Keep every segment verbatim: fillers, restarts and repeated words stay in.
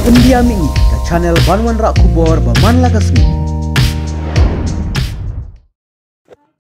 India Mini, ka channel ban wanrah khubor ba man la ka sngi.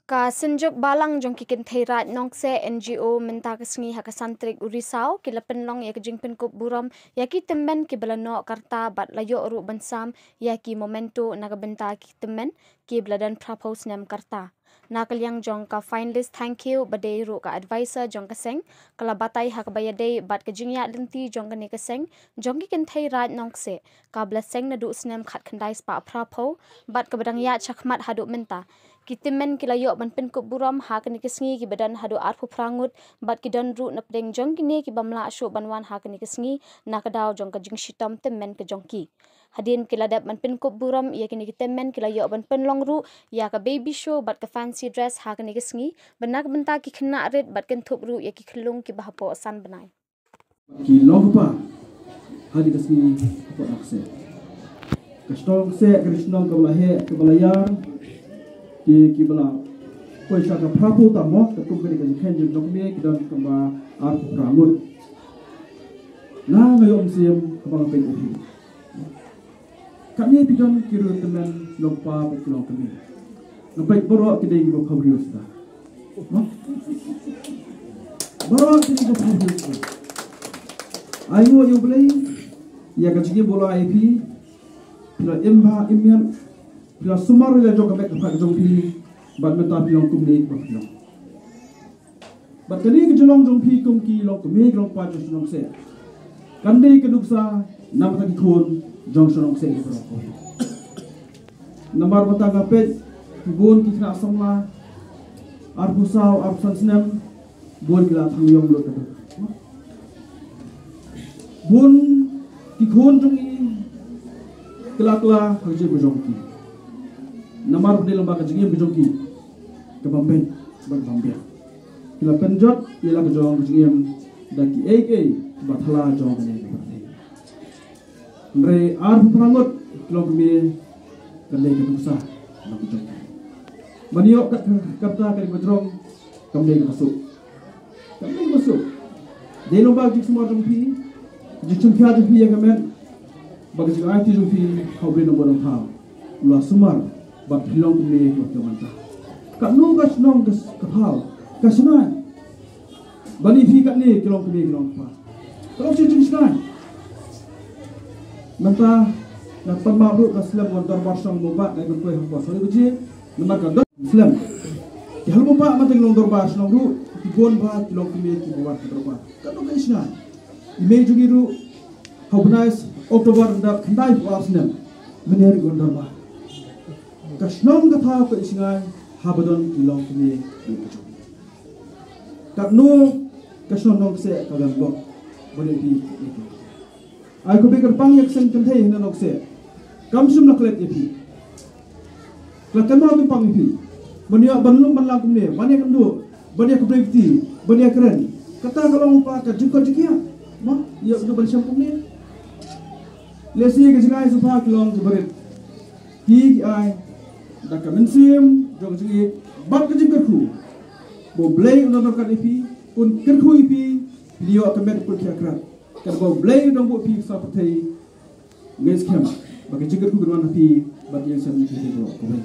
Ka Synjuk Balang jong ki Kynthei Raid Nongkseh, N G O, mynta ka sngi ha ka san tarik u Risaw ki la pynlong ïa ka jingpynkup burom ïa ki tymmen kiba la noh karta bad la ïoh ruh ban sam ïa ki memento na ka bynta ki tymmen kiba la don phra phew snem karta. Na ka liang jong ka finalist thank you ba dei ruh ka advisor jong ka seng, ka la batai ha kaba ïadei bad ka jingïaid lynti jong kane ka seng jong ki Kynthei Raid Nongkseh, kaba la seng naduh snem khatkhyndai spah phra phew bad kaba dang ïaid shakhmat haduh mynta. Ki tymmen ki la ïoh ban pynkup burom ha kane ka sngi kiba don haduh arphew phra ngut bad ki don ruh napdeng jong kine ki bym lah shuh ban wan ha kane ka sngi na ka daw jong ka jingshitom tymmen ka jong ki. Hadien ki la dep ban pynkup burom ïa kine ki tymmen, ki la ïoh ban pynlong ruh ïa ka baby show bad ka fancy dress ha kane ka sngi, bad na ka bynta ki khynnah rit bad kynthup ruh ïa ki khyllung kiba hapoh san bnai. Ki long kpa ha kane ka sngi hapoh Nongkseh. Ka shnong Nongkseh ka dei shnong kaba la heh kaba la ïar, ki kiba la poi sha ka phra phew tam mo, katkum kane ka jingkheiñ jong ka kmie ki don kumba arphew phra ngut. Nga nga ïoh mynsiem kaba nga peit ïa phi. Kane phi don ki riew tymmen, long kpa bad ki long kmie. Nga peit baroh ki dei kiba phabriew suda. Mo? Baroh ki dei kiba phabriew suda. Ai nguh ïa U Blei ïa ka jingim ba u la ai ïa phi. Phi la im bha im miat, phi la sumar ïa la jong ka met ka phad ka jong phi. Bad mynta phi long kumne kiba phi long. Bad kane ka jinglong jong phi kum ki long kmie ki long kpa jong shnong Nongkseh, kan dei ka nuksa na ka bynta ki khun jong shnong Nongkseh baroh kawei. Namar mynta nga peit ki bun ki khynnah samla arphew saw arphew san snem, bun ki la thang ïong lut ka duk. Bun ki khun jong ngi ki la kylla ha ka jingim ka jong ki. Namar ba dei lyngba ka jingim ka jong ki ka bym beit bad ka bym biang. Ki la pynjot ïa la ka jong ka jingim da kiei kiei kiba thala jong kane ka pyrthei. Hynrei arphew phra ngut ki long kmie, kan dei ka nuksa na ka jong ki. Ban ïoh ka, ka, kata ka dei ka jrong, kam dei ka suk. Kam dei ka suk. Dei lyngba ka jingsumar jong phi, ka jingshim khia jong phi ïa ka met, bad ka jingaiti jong phi ha U Blei Nongbuh Nongthaw. U la sumar bad phi long kumne kumta mynta. Katno ka shnong ka, ka thaw, ka shngaiñ. Ban ïa phi katne ki long kmie ki long kpa. Ka long shi jingshngaiñ. Mynta nga pan map ruh ka slem wan dorbar shnong mo ba, nga ïa pynpoi ha ka por saw baje. Namar ka don slem. Ki hal mo ba mynta ki long dorbar shnong ruh, ki bun ba ki long kmie kiba wan ha dorbar. Katno ka jingshngaiñ. I mei jong ngi ruh ha u bnai October ynda khyndai phew ar snem, mynne ruh ki wan dorbar. Ka shnong ka thaw ka jingshngaiñ haba don ki long kmie kiba jong ngi. Katno ka shnong Nongkseh ka dang bok ban ïa phi. Ai khublei kyrpang ïa ka seng kynthei na Nongkseh. Kam shym la klet ïa phi. La kynmaw kyrpang ïa phi ban ïa ban lum ban lang kumne, ban ïa kynduh, ban ïa khublei kti, ban ïa kren. Kata ka long pa ka jingkot jingkhiah. Mo, ïa kynduh ban shem kumne. Lehse ka jingai sngewbha ki long ki barit. Ki ki ai da ka mynsiem jong ka jingïeit bad ka jingkyrkhu. Ba U Blei un don ryngkat ïa phi, un kyrkhu ïa phi, phin ïoh ka met ka pyrthei ka krat. Katba U Blei un don bad phi sa pyrthei. Ngeit skhem ba ka jingkyrkhu kan wan ha phi bad ïa ka sem ïa phi baroh kawei.